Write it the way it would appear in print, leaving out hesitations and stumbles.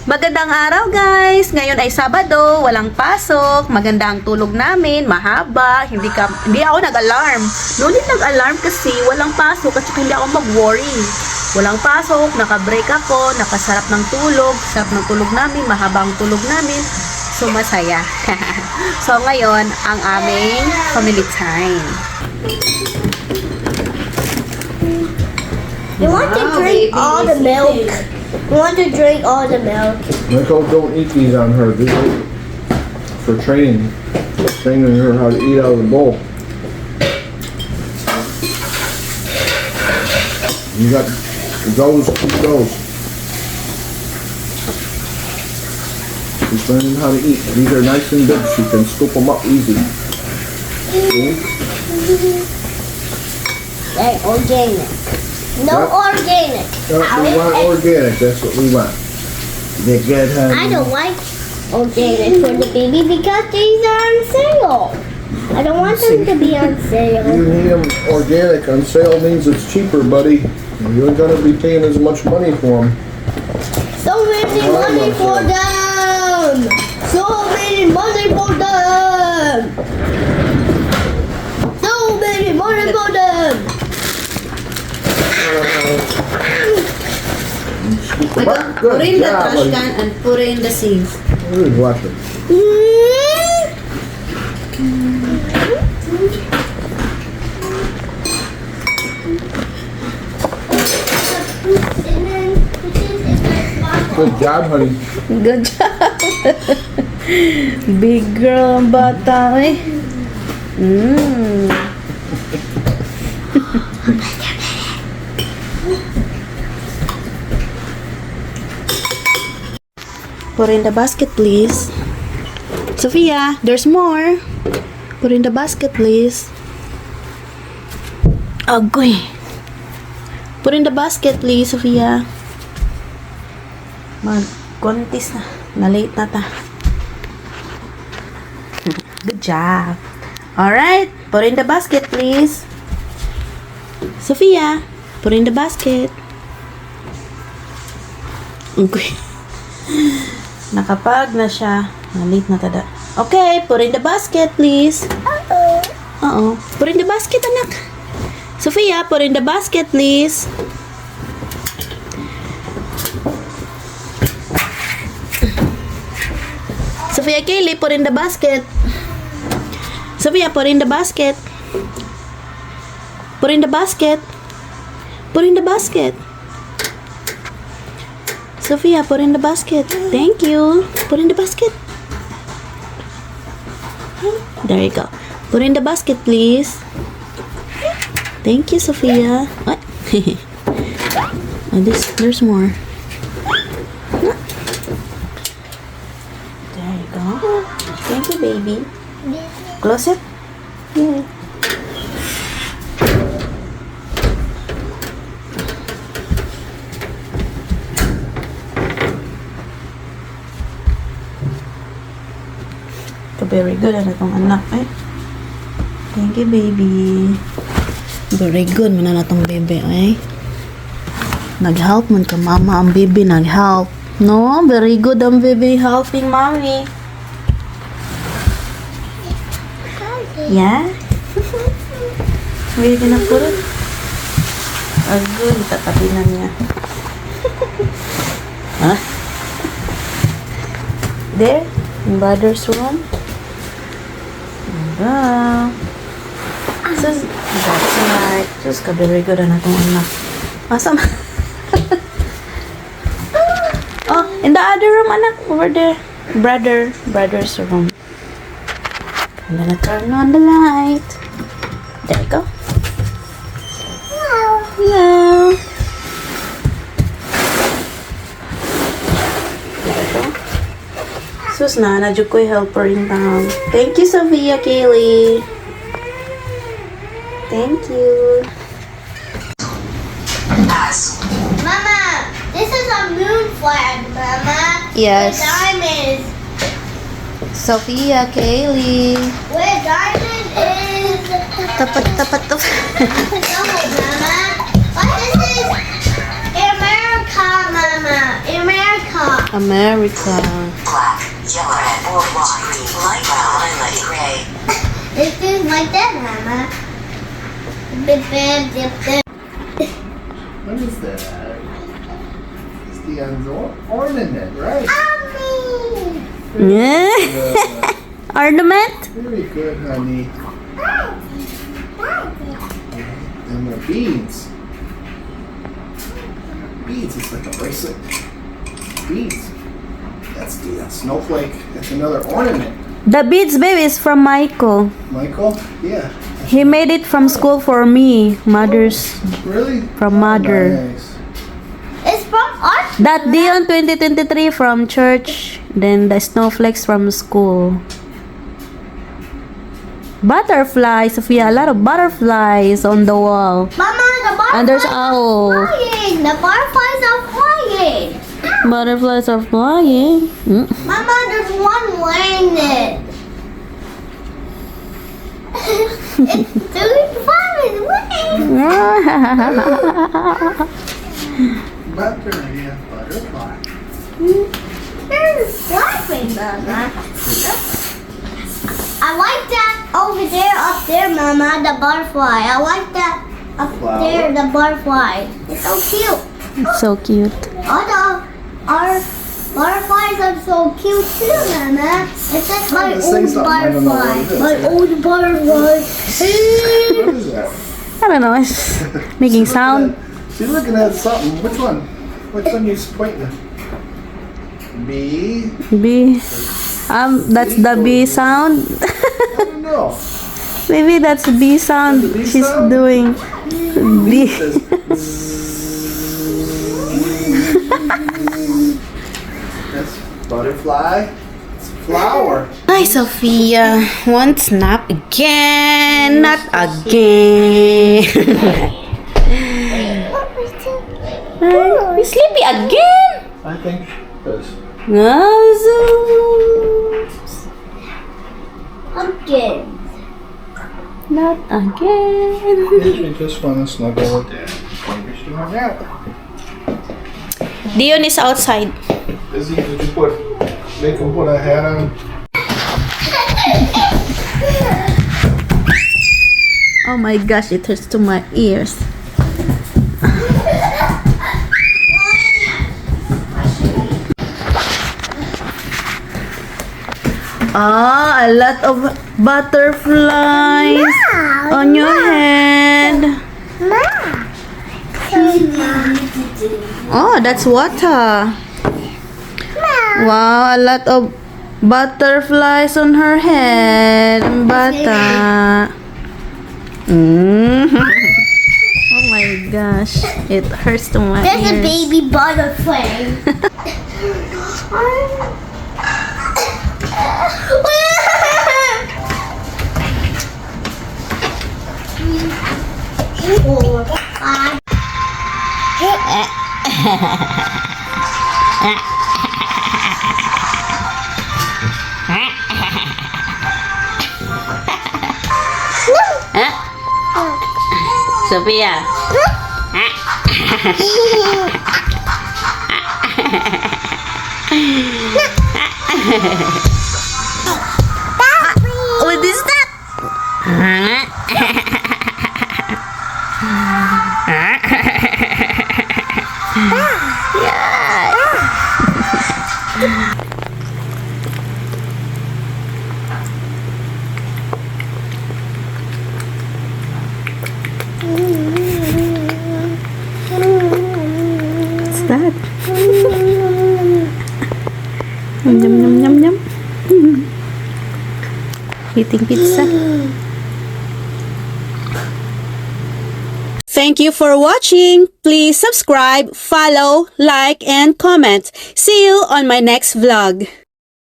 Magandang araw guys! Ngayon ay Sabado, walang pasok, maganda ang tulog namin, mahaba, hindi ako nag-alarm. Ngunit nag-alarm kasi walang pasok at saka hindi ako mag-worry. Walang pasok, naka-break ako, nakasarap ng tulog, sarap ng tulog namin, mahaba ang tulog namin. So masaya. So ngayon, ang aming family time. You want to drink all the milk? You want to drink all the milk? Nicole, don't eat these on her. This is for training. Training her how to eat out of the bowl. You got those, keep those. She's learning how to eat. These are nice and big. She can scoop them up easy. See? Like organic. No organic. No, we want organic. That's what we want. They get I don't like organic for the baby because these are on sale. I don't want them to be on sale. You need them organic. On sale means it's cheaper, buddy. You ain't gonna be paying as much money for them. So many money for them. So many money for them. So many money for them. Put in the trash can and put it in the sink. Watch it. Good job, honey. Good job! Big girl ang bata eh. Put in the basket, please. Sophia, there's more. Put in the basket, please. Agoy. Put in the basket, please, Sophia. Mag-contest na. Na-late na ta. Good job. Alright. Put in the basket, please. Sophia, put in the basket. Agoy. Nakapag na siya. Na-late na tada. Okay, put in the basket, please. Uh-oh. Put in the basket, anak. Sophia, put in the basket, please. Sophia, Kaylee, put in the basket. Sophia, put in the basket. Put in the basket. Put in the basket. Sophia, put in the basket. Thank you. Put in the basket. There you go. Put in the basket, please. Thank you, Sophia. What? Oh, there's more. There you go. Thank you, baby. Close it. Yeah. Very good ano itong anak eh. Thank you, baby. Very good man na itong baby eh. Nag-help man ka mama ang baby, nag-help. No, very good ang baby helping mommy. Yeah? Where you gonna put it? Oh, good. Tatabi na niya. Huh? There? In brother's room? Wow. Sus, that's right. Sus, ka very good na itong anak. Awesome. Oh, in the other room, anak. Over there. Brother's room. I'm gonna turn on the light. There you go. Hello. There you go. Sus na, nadyo ko'y helper in town. Thank you, Sophia, Kaylee. Thank you. Mama, this is a moon flag, Mama. Yes. With diamonds. Sophia, Kaylee. Where diamond is. Tapat. No, Mama. What is this? America, Mama. America. America. Black, yellow, or white, light brown, light gray. It is like that, Mama. Bip, bip, dip, dip. What is that? It's the ornament, right? Yeah. Good. Ornament? Very good, honey. And the beads. Beads, it's like a bracelet. Beads. That's the snowflake. That's another ornament. The beads, baby, is from Michael. Michael? Yeah. He made it from school for me. Mother's. Really? From mother. Nice. It's from art. That Dion 2023 from church. Then the snowflakes from school. Butterflies, Sophia. A lot of butterflies on the wall. Mama, the butterflies And there's owl. are flying. The butterflies are flying. Butterflies are flying. Mama, there's one wearing it. It's doing fun with wings. Butterfly. There's flying, Mama. I like that over there, up there, Mama, the butterfly. I like that up Flower. there, the butterfly. It's so cute. So cute. Our butterflies are so cute too, Mama. It's like my Let's say old something. I don't know what butterfly. it is. My old butterfly. What is that? I don't know. It's making sound. She's looking at something. Which one? Which one you pointing at? B? B. That's the B sound. I don't know. Maybe that's B sound That's the B she's sound? doing. B. That's butterfly. It's flower. Hi, Sophia. One snap again. Not again. You sleepy again? I think this. Pumpkin. Not again. You just want to snuggle with Dad. Maybe she went out. Dion is outside. Izzy, did you make him put a hat on? Oh my gosh, it hurts to my ears. Ah, a lot of butterflies on your head. Oh, that's water. Wow, a lot of butterflies on her head. Bata. Oh my gosh, it hurts to my There's a ears. baby butterfly. Four, five. Sophia. What is that? What's that? Yum, yum, yum, yum. Eating pizza. Thank you for watching. Please subscribe, follow, like, and comment. See you on my next vlog.